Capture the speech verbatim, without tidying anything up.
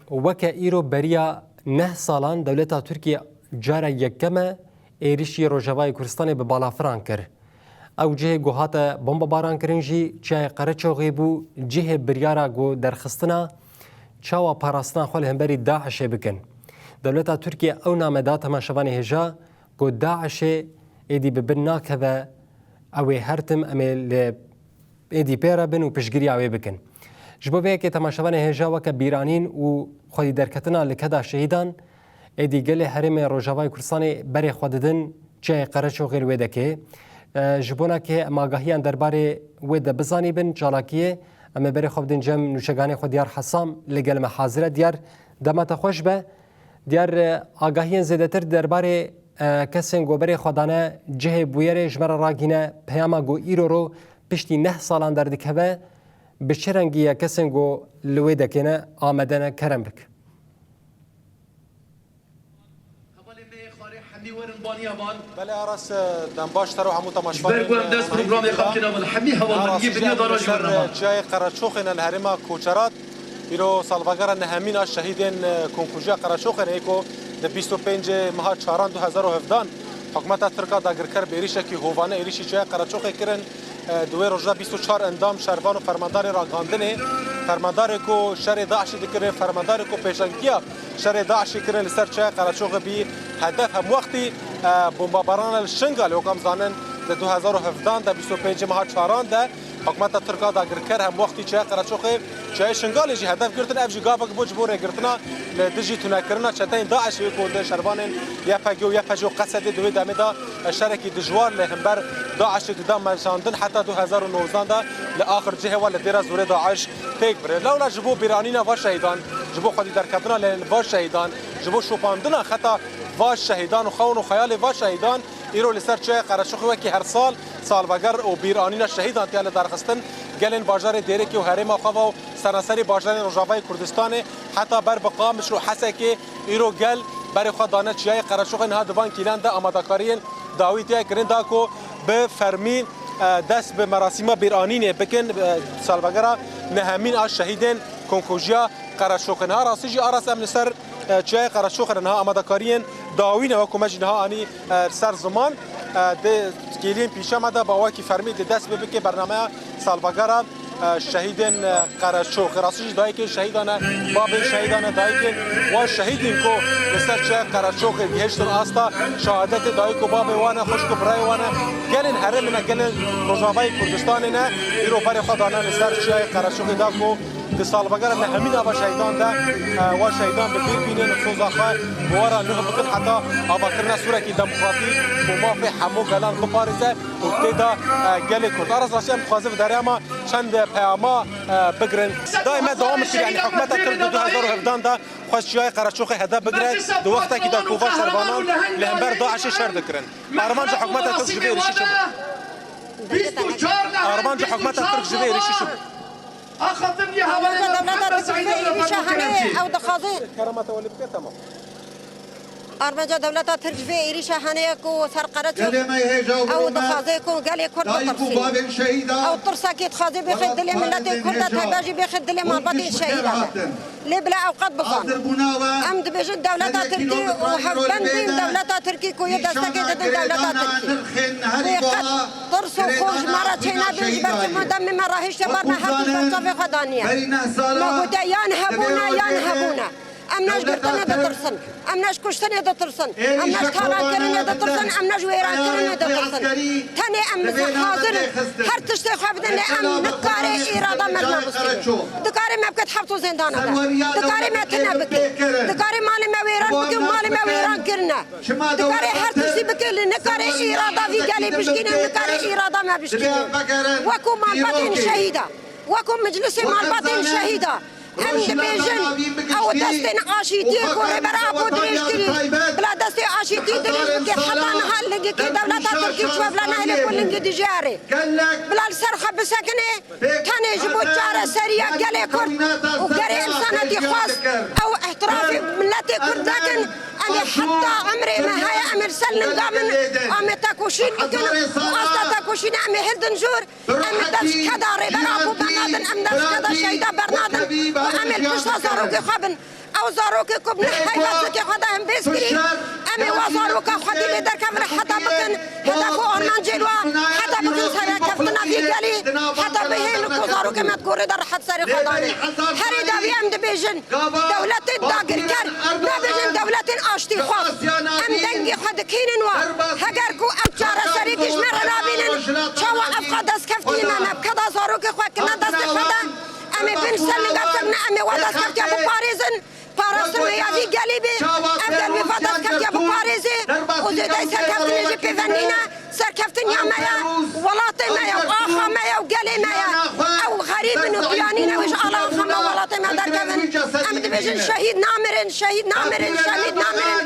Weke îro beriya neh salan dewleta Tirkiye cara yekem e êrîşî Rojavayê Kurdistanê bi balafiran kir. Ew cihê ku hate bombebaran kirin jî Çiyayê Qereçoxê bû, cihê biryara ku derxistina çawa parastina xwe li hemberî DAIŞê bikin. Dewleta Tirkiye ew name da temaşevanê hêja ku DAIŞê êdî bi bin nakeve, ew ê her tim em ê li êdî pê re bin û piştgiriya wê bikin. Ji bo vê yekê temaşevanê hêja weke bîranîn û xwedî derketina li keda şehîdan, êdî gelê herêmê Rojavayê Kurdistanê berê xwe didin Çiyayê Qereçoxê li wê dekê. E, ji bona ke em agahiyan derbarê wê de bizanîbin, çalakiyê, em ê berê xwe bidin cem nûçeganê xwe Diyar Hesam li gel me hazir e. Diyar, dema te xweş be. Diyar, e, agahiyên zêdetir derbarê, e, kesên ku berê xwe dane cihê bûyerê ji me re ragîne peyama ku îro ro piştî neh salan derdikeve, bi çi rengî ye kesên ku li wê dekê ne amade ne, kerem bik. Hevalê me yê xwarê hemî werin baniya van. Belê Aras, e, dem baş te ro hemû temaşevanên, Ji ber ku em dest e, programê xwe kine van, hemî heval me Aras, yê dinya dara ji ser, wan e, Çiyayê Qereçoxê ne li herêma Koçerat. Îro salvegera nehemîn a şehîdên, e, Komkujiya Qereçoxê ne, ê ku di bîst û pêncê meha çaran du hezar û hevdan hikûmeta Tirk a dagirker bi êrîşekî hovane êrîşî Çiyayê Qereçoxê kirin. E, di wê rojda bîst û çar endam şervan û fermandarê ragihandinê, fermandarê ku şerê DAIŞê dikirin, fermandarê ku pêşengiya şerê DAIŞê kirin li ser Çiyayê Qereçoxê bî hedef. Hemwextî, e, bombabarana li Şingalê, wek em zanin, di du hezar û hevdan de, bîst û pêncê meha çaran de, hikûmeta Tirk a dagirker hemwextî Çiyayê Qereçoxê, Çiyayê Şingalê jî hedef girtin. Ev jî gavek bû ji bo rêgirtina li dijî tunekirina çeteyên DAIŞê ku di şervanên Y P G û Y P J û Qesedê di wê demê de şerekî dijwar li hember DAIŞê dida meşandin, heta du hezar û nozdan de li axir cihê we li Dêra Zorê DAIŞ têk birin. Lewla ji bo bîranîna va şehîdan, ji bo xwedî derketina li va şehîdan, ji bo şopandina xeta va şehîdan û xewn û xeyalê va şehîdan, îro li ser Çiyayê Qereçoxê wekî her sal salveger û bîranîna şehîdan tiya li darxistin. Gelên bajarê Dêrikê û herêma xwe ve û seranserî bajarên Rojavayê Kurdistanê heta ber bi Qamişlo û Hesekê îro gel berê xwe dane Çiyayê Qereçoxê. Niha di van kîlan de amadekariyên dawî tê kirin da ku bi fermî, e, dest bi merasîma bîranînê bikin, e, salvegera nehemîn a şehîdên Komkujiya Qereçoxê. Niha rastî jî Aras em li ser, e, Çiyayê Qereçoxê re niha amadekariyên dawî ne, wekû me jî niha anî, e, ser ziman. E, di kêliyên pîşe me de bi awakî fermî di dest bi bike bernameya salvegera, e, şehîdên, e, Qereçoxê. Rastî jî dayikên şehîdan e, babên şehîdan e, dayikên wan şehîdên ku li ser Çiyayê Qereçoxê gihiştin asta şehadetê, dayik û babê wan e, xwişk û birayê wan e. Gelên herêmê ne, gelên Rojavayê Kurdistanê ne, îro berê xwe dane li ser Çiyayê Qereçoxê da ku di salvegera nehemîn a va şehîdan de, e, wa şehîdan bi bîr bînin, soza xwe bi we re nuh bikin heta avakirina sûrekî demokratîk û mafê hemû gelan biparêze û tê de, e, gelê Kurd. Aras, rastî em dixwazin vê derê ama çend peyama, e, bigirin. Dayê me dewam kiriye, yanî hikûmeta Tirk di du hezar û hevdan de xwest Çiyayê Qereçoxê hedef bigire, di wextekî de ku va şervanan li hember DAIŞê şer dikirin. Armanca hikûmeta Tirk ji vê êrîşî çi bû? Armanca hikûmeta Tirk ji vê êrîşî çi bû? Armanca dewleta Tirk ji vê êrîşa hene, ew dixwaze. Kerema te welê bike, temam. Armanca dewleta Tirk ji vê êrîşa hene ku ser Qereçox, ew dixwaze ku gelê Kurd bitirsîne. Ew tirsekê dixwaze bêxe dilê miletê Kurd de, tevbe jî bêxe dilê malbatê şehîdan de. Lê bila ew qet bizane. Em dibêjin dewleta Tirkî û hevbendên dewleta Tirkî ku yê destekê didin dewleta Tirkî. Wê qet tirs û xor ji me re çênebin, ji ber ku me demê me rahişte ber me her tişt ber çavê xwe daniye. Me gote yan hebûne, yan hebûne. Em ne ji girtinê ditirsin. Em ne ji kuştinê ditirsin. Em ne ji talankirinê ditirsin. Em ne ji wêrankirinê ditirsin. Tenê em hazir in her tiştê xwe bidin, lê em nikare îrada me nabistîne. Dikare me biket hept û zêndana de. Dikare me tune bike. Dikare malê me wêran bike û malê me wêran kirine. Dikare her tiştî bike, lê nikare îrada vî gelê bişkîne, nikare îrada me bişkîne. Wekû malbatên şehîda, wekû meclisê malbatên şehîda. Em dibêjin, ew destên aşîtiyê ku Rêber Apo dirêj kirî, bila destê aşîtî dirêj bike, heta niha lingekê dewleta Tirkî çûye, bila nehêle ku lingê dijî here. Bila li ser xwe bisekine, tenê ji bo çareseriya gelê Kurd û gelê însanetî xwest, ew îtirafê miletê Kurd nekin, em ê heta umrê me heye, em ê li ser linga min, em ê tekoşîn bikin û asta tekoşînê em ê hildin jor. Em ê dest keda Rêber Apo bernadin, em dest keda şehîda bernadin û em ê li pişta zarokê xwe bin. Ew zarokê ku bi neh heyva zikê xwe de hembêz kirî, em ê wa zaroka xwedî lê derkevin, heta bikin hedef û armancên wa, heta bikin serkeftina vî gelî, heta bihêlin ku zarokê me di gorê de rehet serê xwe danê. Herî dawî em dibêjin, dewletên dagirker, nabêjin dewletên aştîxwaz. Em dengê xwe dikînin wa. Heger ku ev çareserî ji me re nabînin, çawa ev qas destkeftiyê me ne? Bi keda zarokê xwe kirine destê xwe de, em ê bin ser linga fikirine, em ê wa destkeftiya biparêzin. Parastin ya vî gelî bê, ev gel wê va destkeftiya biparêzê û zêdeyî serkeftinê jî pê ve nîne. Serkeftin ya me ye, welatê me ye, axa me ye û gelê me ye. Ew xerîb in û piyanî ne wê ji ala axa me û welatê me derkevin. Em dibêjin şehîd namirin, şehîd namirin, şehîd namirin.